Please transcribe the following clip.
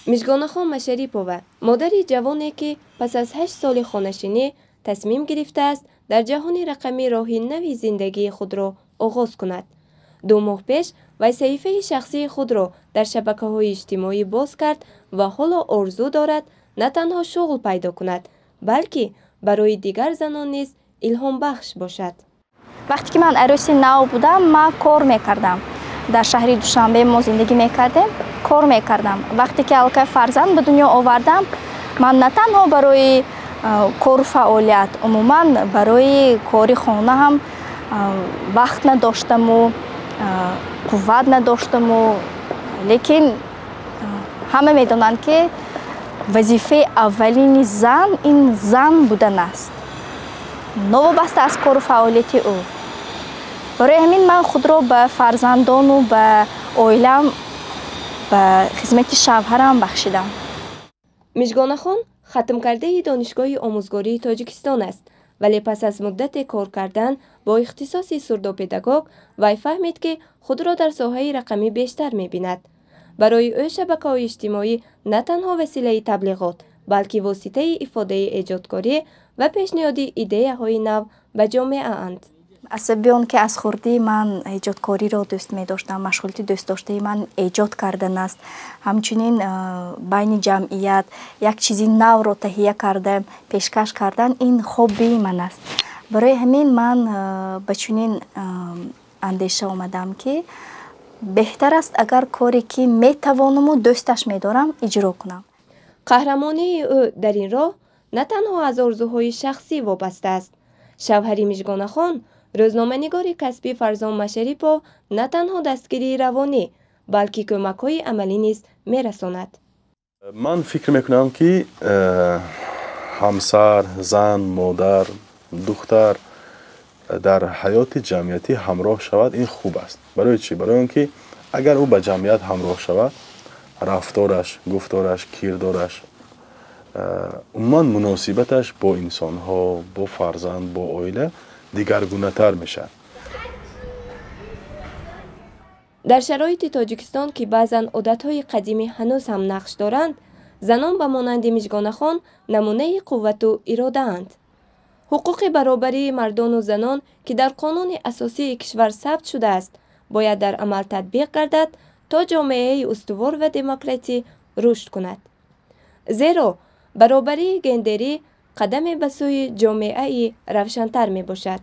Мижгонахон Машарипова, модари ҷавоне, ки пас аз 8 соли хонашинӣ тасмим гирифтааст дар ҷаҳони рақамӣ роҳи нави зиндагии худро оғоз кунад. 2 моҳ пеш вай саҳифаи шахсии худро дар шабакаҳои иҷтимоӣ боз кард ва ҳоло орзу дорад на танҳо шуғл пайдо кунад, балки барои дигар занон низ илҳомбахш бошад. Вақте ки ман арӯси нав будам, ман кор мекардам. Дар шаҳри Душанбе мо зиндагӣ мекардем, кор мекардам. Вақте ки аллакай фарзанд ба дунё овардам, ман на танҳо барои кору фаъолият, умуман барои кори хона ҳам вақт надоштаму қувват надоштаму. Лекин ҳама медонанд, ки вазифаи аввалини зан ин зан будан аст, новобаста аз кору фаъолияти ӯ. Барои ҳамин ман худро ба фарзандону ба оилаам, ба хизмати шавҳарам бахшидам. Мижгонахон хатмкардаи Донишгоҳи омӯзгории Тоҷикистон аст, вале пас аз муддате кор кардан бо ихтисоси сурдопедагог, вай фаҳмид, ки худро дар соҳаи рақамӣ бештар мебинад. Барои ӯ шабакаҳои иҷтимоӣ на танҳо василаи таблиғот, балки воситаи ифодаи эҷодкорӣ ва пешниҳоди идеяҳои нав ба ҷомеаанд. Аз сабаби он ки аз хурдӣ ман эҷодкориро дӯст медоштам, машғулияти дӯстдоштаи ман эҷод кардан аст, ҳамчунин байни ҷамъият як чизи навро таҳия карда пешкаш кардан ин хоббии ман аст. Барои ҳамин ман ба чунин андеша омадам, ки беҳтар аст, агар коре ки метавонаму дӯсташ медорам, иҷро кунам. Қаҳрамонии ӯ дар ин роҳ на танҳо аз орзуҳои шахсӣ вобаста аст. Шавҳари Мижгонахон, рӯзноманигори касбӣ Фарзон Машарипов, на танҳо дастгирии равонӣ, балки кӯмакҳои амалӣ низ мерасонад. Ман фикр мекунам, ки ҳамсар, зан, модар, духтар дар ҳаёти ҷамъиятӣ ҳамроҳ шавад, ин хуб аст. Барои чӣ? Барои он ки агар ӯ ба ҷамъият ҳамроҳ шавад, рафтораш, гуфтораш, кирдораш, умуман муносибаташ бо инсонҳо, бо фарзанд, бо оила дигаргунатар мешавад. Дар шароити Тоҷикистон, ки баъзан одатҳои қадимӣ ҳанӯз ҳам нақш доранд, занон ба монанди Мижгонахон намунаи қуввату иродаанд. Ҳуқуқи баробарии мардону занон, ки дар қонуни асосии кишвар сабт шудааст, бояд дар амал татбиқ гардад, то ҷомеаи устувор ва демократӣ рушд кунад, зеро баробарии гендерӣ қадаме ба сӯи ҷомеаи равшантар мебошад.